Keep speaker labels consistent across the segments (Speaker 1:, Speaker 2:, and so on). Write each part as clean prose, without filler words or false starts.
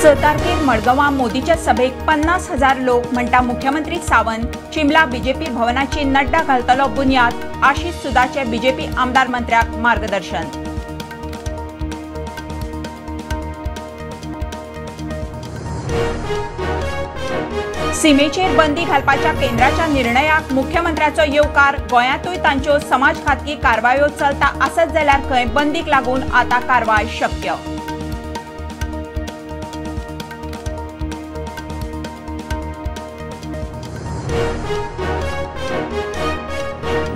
Speaker 1: 6 तारखेर मडगांवां मोदीच्या सभेक 50,000 लोक म्हणटा मुख्यमंत्री सावंत। चिमला बीजेपी भवनाची नड्डा घालतलो बुन्याद, आशिष सुदाचे बीजेपी आमदार मंत्र्याक मार्गदर्शन। सीमेचेर बंदी घालपाच्या केंद्राच्या निर्णयाक मुख्यमंत्र्याचो येवकार। गोंयांतूय तांच्यो समाजघातकी कारवायो चलता आसत जाल्यार खंय बंदीक लागून आतां कारवाय शक्य।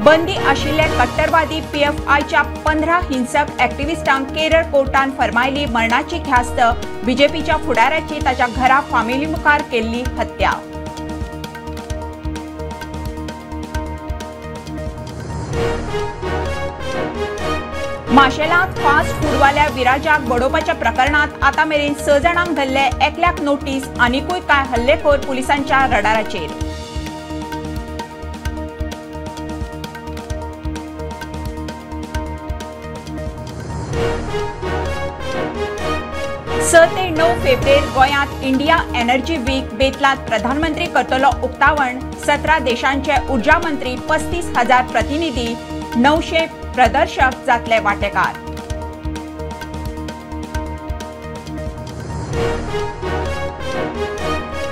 Speaker 1: बंदी आशिल्ले कट्टरवादी पीएफआयच्या 15 हिंसक ॲक्टिव्हिस्टांक केरळ कोर्टान फर्मायली मरणाची ख्यास्त। बीजेपीच्या फुडाऱ्याची ताच्या घरा फामिली मुखार केल्ली हत्या। माशेलांत फास्ट फूडवाल्या विराजाक बडोवपाच्या प्रकरणात आतां मेरेन 6 जाणांक धरले, एकल्याक नोटीस, आनिकूय कांय हल्लेखोर पुलिसांच्या रडाराचेर। स ते 9 फेब्रुवारी गोंयांत इंडिया एनर्जी वीक बेतलांत प्रधानमंत्री करतलो उक्तावण। 17 देशांचे ऊर्जा मंत्री, 35,000 प्रतिनिधी, 900 प्रदर्शक जातले वांटेकार।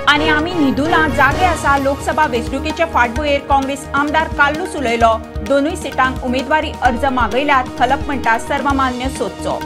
Speaker 1: आनी आमी न्हिदूना जागे आसा लोकसभा वेंचणुकेचे फाटभुंयेर काँग्रेस आमदार कार्लूस उलयलो। दोनूय सिटांक उमेदवारी अर्ज मागयल्यात, खलप म्हणटा सर्वमान्य सोदचो।